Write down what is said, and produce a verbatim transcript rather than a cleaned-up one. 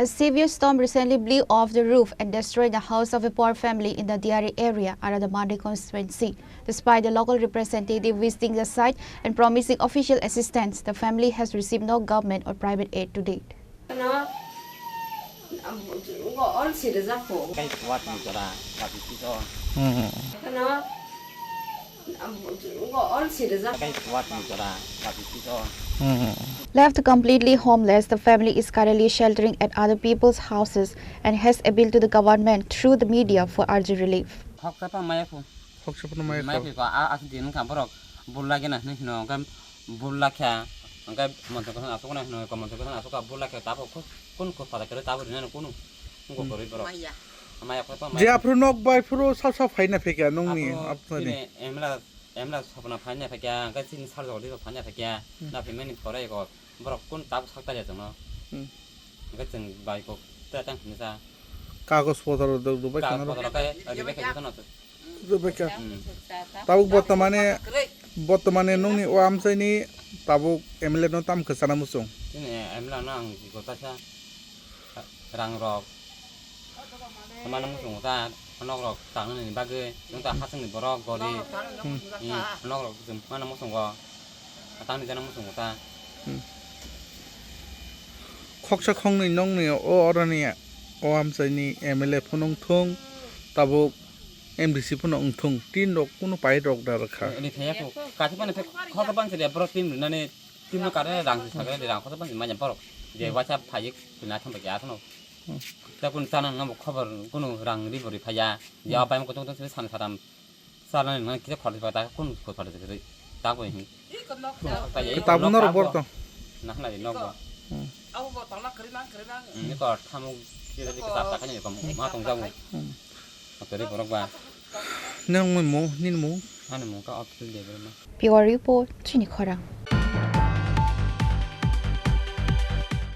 A severe storm recently blew off the roof and destroyed the house of a poor family in the Diari area, Aradamandri constituency. Despite the local representative visiting the site and promising official assistance, the family has received no government or private aid to date. Ano, am, go all sida japo. Kai kuat ni jora, kuat ni siso. Hmm. Ano, am, go all sida japo. Kai kuat ni jora, kuat ni siso. Hmm. Left completely homeless, the family is currently sheltering at other people's houses and has appealed to the government through the media for urgent relief. Hok tapa maya phu. Hok tapa maya phu. Maya phu ko a, a, din ka borok bulla gena hino, hino, kam bulla kha, angkai montor kosan asuk na hino, ko montor kosan asuk ka bulla kha, tabo ko, kun ko pada kare tabo rina no kunu, ko kori borok. Maya. Maya ko pa je maya. Aphuru nok bai phuru sal sal phaina phekya nongni aphuru apnani. Chini emla, emla sopna phaina phekya, angkai chini sal jodi phaina phekya, hmm, na phimani pore ko, borok kun tabo sakta ya chongno. Hmm. Angkai chwng bai ko, ta tang phimsa. Kagos potro do, do bai kagos khana ro. Potro kai, ribai kha jotono. Ribai kha. Hmm. Tabuk bortomane, bortomane nongni o amchaini tabuk M L A no tam kwchana muchung. Chini M L A no ang gotasa rang rok. Mana muchung ta, nok rok tangnani bagwi, nung ta hasingni borok gori. Hmm. Hmm, nok rok mana muchungo. Atangni jana muchungo ta. Hmm. Khoksa khongnwi nongni o oroni o amchaini M L A phano wngthung, tabuk M D C phano wngthung, tin rok kunu pai rok da rwkha. Ni thaya ko, kati phano kho kho bang chede borok tin rwnani, tin no kare rang sakre rang kho bang manya borok. Je waisa phayik na thang ba ya khano. Hmm. Ta kun chana ngam khobor kunu rang ri bori phaya. Je apai mo kotong kotong san saram. Salani nang kisa khordi pa ta kun khordi kiri. Ta ko hin. Tabuk norok bor tong. Nah, nah, nok ba. Hmm. Ini ko thamu kiri di kisa ta kan ini ko ma tong jago. Hmm. Kiri borok ba. Nang mo mo, nin mo. Ani mo ka op tu de berma. Bureau Report, Chini Khorang.